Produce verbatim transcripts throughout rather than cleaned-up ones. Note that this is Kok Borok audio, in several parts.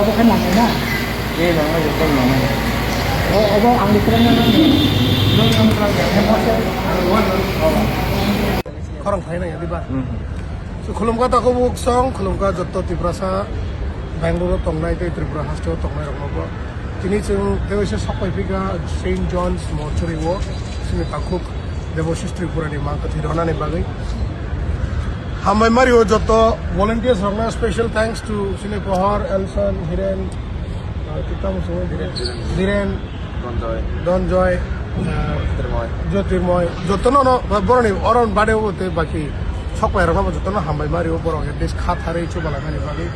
Obo khe nangnai na? Eh, nangnai, joto nangnai. O, obo ang ni kwrwngno nangnai. Nwng ang kwrwng ya, hemo se. Khorang phai nang ya, diba? Hmm. So, khulumkha takhuk buksong, khulumkha joto Tiprasa, Bangalore o tongnai tei Tripura haste o tongnai rokno bo. Tini chwng tei waisa sok pai phika Saint John's Mortuary o, chini takhuk Debashish Tripura ni mang kwthwi rwnani bagwi. Hambai mari o joto volunteers rokno special thanks to chini Pohor, Elson, Hiren, ah, tei tamo songwi Biren. Biren, Donjoy. Donjoy, ah, Jyotirmoy. Jyotirmoy. Jotono no, ba, boroni oron bade o te baki sok pai rokno bo jotono hambai mari o borok at least kha tharwi chubalangani bagwi.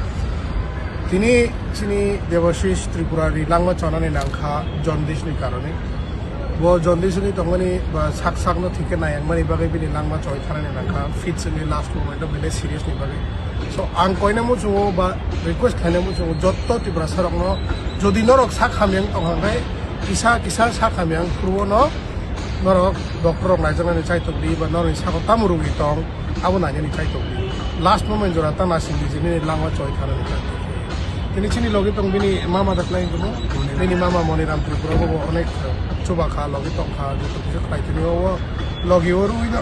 Tini chini Debashish Tripura ni langma chonani nangkha jaundice ni karone. Bo jaundice wngwi tongmani ba sak sakno thik khe nayangmani bagwi bini langma choi thanani nangkha, fits wngwi last moment o belai serious ni bagwi. So, ang koina muchungo ba request khlaina muchungo jotto Tiprasa rokno, jodi norok sak hamya wng tongkha hwnkhe kisa kisa sak hamya wng phuru no norok doctor rok naijaknani chaitok di ba norokni sago tamo rwgwi tong, abo nainani chaitok di. Last moment jora ta nasing di je nini langma choi thanani kha. Tini chini logi tong bini mama da khlai tongmo. Bini mama Moniram Tripura bo onek chuba kha, logi tong kha, joto kisa khlai tini o logi o rwino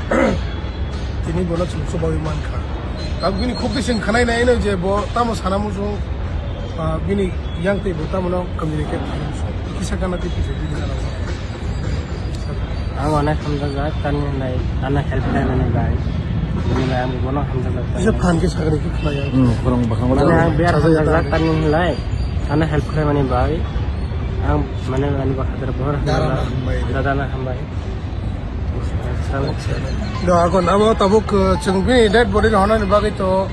tini bono chwng chubawi man kha. Tabuk bini khuk bising khanai nai no je bo tamo sana muchung, ah, bini yang tei bo tamo no communicate khainai muchung. Kisa kana tei kisa bini gana. Ang onek hamjajak, tamni hinlai ano help khlaimani bai. Bini bai ang bono hamjajak. Kisa phan khe sakni khe khlai ang. Hmm, khorang bakang. Mane ang biar hamjajak, tamni hinlai ano help khlaimani bai. Ang mane ani bakha dara bohor hamjajak. Dara na hambai. Dada na hambai. Do agon abo tabuk, uh, chwng bini dead body no honani bagwi to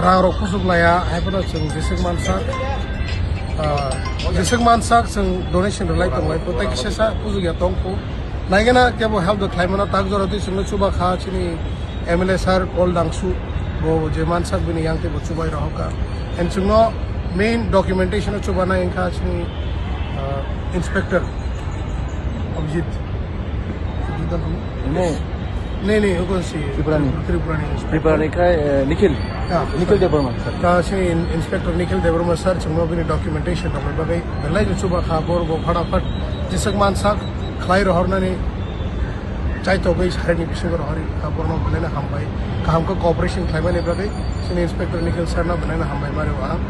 rang rok kusuk laya, hai phano chwng jeswk mansak, ah, jeswk mansak chwng donation rwlai tonglai pho, tei kisa sa kuchuk ya tong pho. Naigena kebo help do khlai mano, tak jora twi chwngno chuba kha chini M L A sir Kol Dangsu, bo je mansak bini yang tei bo chubai rohor kha. And chwngno main documentation o chuba nai wngkha chini, ah, inspector Abhijit. Abhijit dano? Ne. Ne, ne, ukon si Tripurani. Tripurani. Tripurani khai, eh, Nikhil. Ah, Nikhil Debbarma, sir. Ta si in-, Inspector Nikhil Debbarma sir, chwngno bini documentation rokni bagwi belai no chuba kha, bor bo phataphat jeswk mansak khlai rohornani chaitogwi sarini bisingo rohori kha, borno belai no hambai. Kaham khe cooperation khlaimani bagwi chini Inspector Nikhil sir no belai no hambai mari o ang.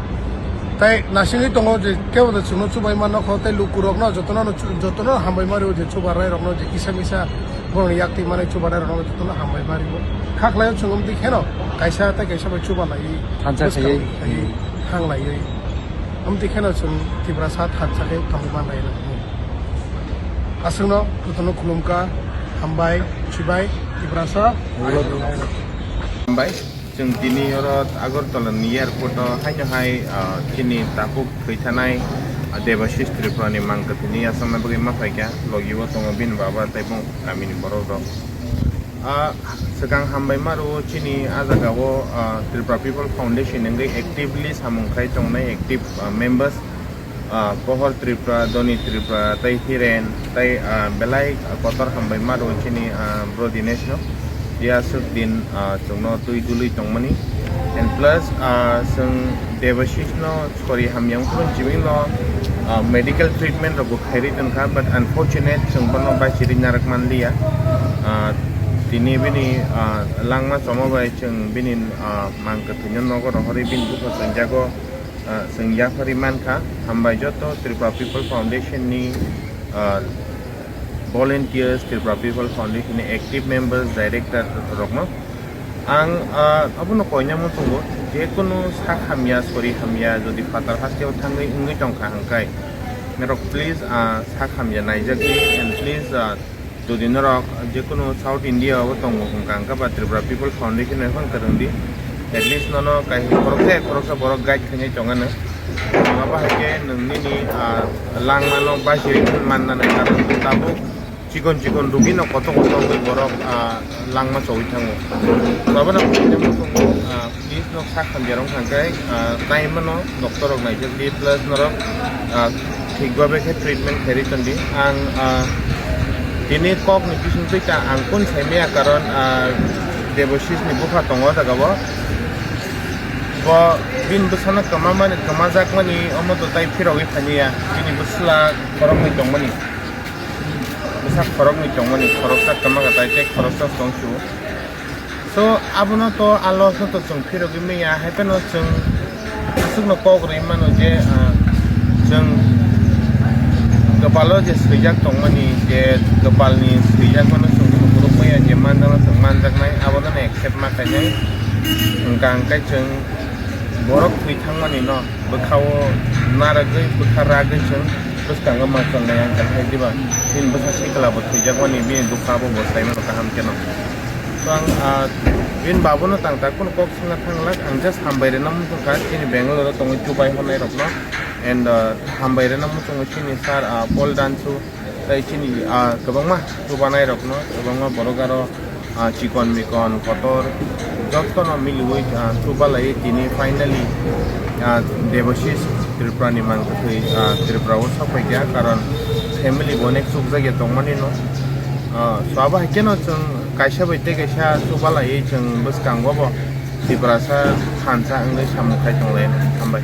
Tai nasingwi tongo je kebo de chwngno chubai manno kho, tei lukurokno jotono no chu-, jotono hambai mari o je chuba rai rokno je kisa misa borokni yak twi manwi chubanai rokno jotono hambai mari o. Kha khlai o chwng wng twi kheno kaisa tei kaisa bai chuba lai thansa bwskang khaiwi, khaiwi thang lai oi. Wng twi kheno chwng Tiprasa thansa khe tongwi man lai no. Aswkno jotono khulumkha, hambai, chibai, Tiprasa. Hambai. Chwng tini oro Agartala ni airport o haino hai, ah, chini takhuk thwi thanai, ah, Debashish Tripura ni mang kwthwini yachakna bagwi ma phaikha, logi o tongo bini baba tei bong kamini borok rok. Ah, swkang hambai ma rwo chini ah jaga o, ah, Tripura People Foundation wngwi actively samung khai tongnai active, ah, members. Ah, Pohor Tripura, Doni Tripura, tei Hiren, tei, ah, belai, ah, kotor hambai ma rwo chini, ah, bro Dinesh no. Yaswk din, ah, chwngno twi dului tongmani. And plus, ah, chwng Debashish no sori hamya wngphuru chibino, ah, medical treatment rok bo khairwi tongkha, but unfortunate chwng bono bai chiri narak manliya. Ah, tini bini, ah, langma chomo bai chwng bini, ah, mang kwthwino nogo rohorwi bini bupha chwngjago. Ah, chwng yaphari mankha, hambai joto Tripura People Foundation ni, ah, volunteers, Tripura People Foundation ni active members, director rokno. Ang, ah, abono koina muchungo, jekunu sak hamya, sori hamya, jodi phatar hasteo thangwi wngwi tongkha hwnkhe, norok please, ah, sak hamya naijakdi and please, ah, Jodi norok jekunu South India o tongo hwnkha hwnkhe ba Tripura People Foundation bai phano kwrwng di, at least nono kaisa khoroksa khoroksa borok guide khainai tongano. Abo hai khe nwng nini, ah, langmano bachirwi mannani karon tabuk chikon chikon rugino kotor kotor wngwi borok, ah, langma chowi thango. Abono, ah, Please, nok sak hamya rok hwnkhe, ah, time no doctor rok naijak di, plus norok, ah, thik babe khe treatment khairi ton di. Ang, ah, tini kok ni bising twi ta ang kun sai maya, karon, ah, Debashish ni bupha tongo o jaga o. Bo bini bwsano kwmamani, kwmajakmani omo to tai phirogwi phainiya. Bini bwsla khoroknwi tongmani. Bwsa khoroknwi tongmani, khoroksa kwma kwtai tei khoroksa tongsu. So, abono to a loss no to chwng phirogwi manya, hai phano chwng aswkno kok rwwi mano je, ah, chwng kwpalo je swijak tongmani, je kwpalni swijak mano chwng phunuk manya, je manjakno chwng manjaknai, abono accept ma khainai. Hwnkha hwnkhe chwng borok thwi thangmani no bwkhao narwgwi, bwkha ragwi chwng bwskango ma chongnai ang kha hai diba? Bini bwsa sikla bo thwijakmani, bini dukha bo bo sai mano kaham kheno. So ang, ah, bini babuno tang tak kunu kok swngna thanglak, ang just hambai rwna muchung kha chini Bangalore o tongwi chubai hwnai rokno, and, ah, hambai rwna muchungo chini sir, ah, Paul Dansu, tei chini, ah, kwbangma chubanai rokno, kwbangma borok aro, ah, chikon mikon kotor jottono miliwi, ah, chubalai tini finally, ah, Debashis Tripura ni mang kwthwi, ah, Tripura o sok paikha, karon family bo onek chukjak ya tongmani no. Ah, so abo hai kheno chwng kaisa bai tei kaisa chubalai chwng bwskango bo Tiprasa thansa wngwi samung khai tonglai. Hambai.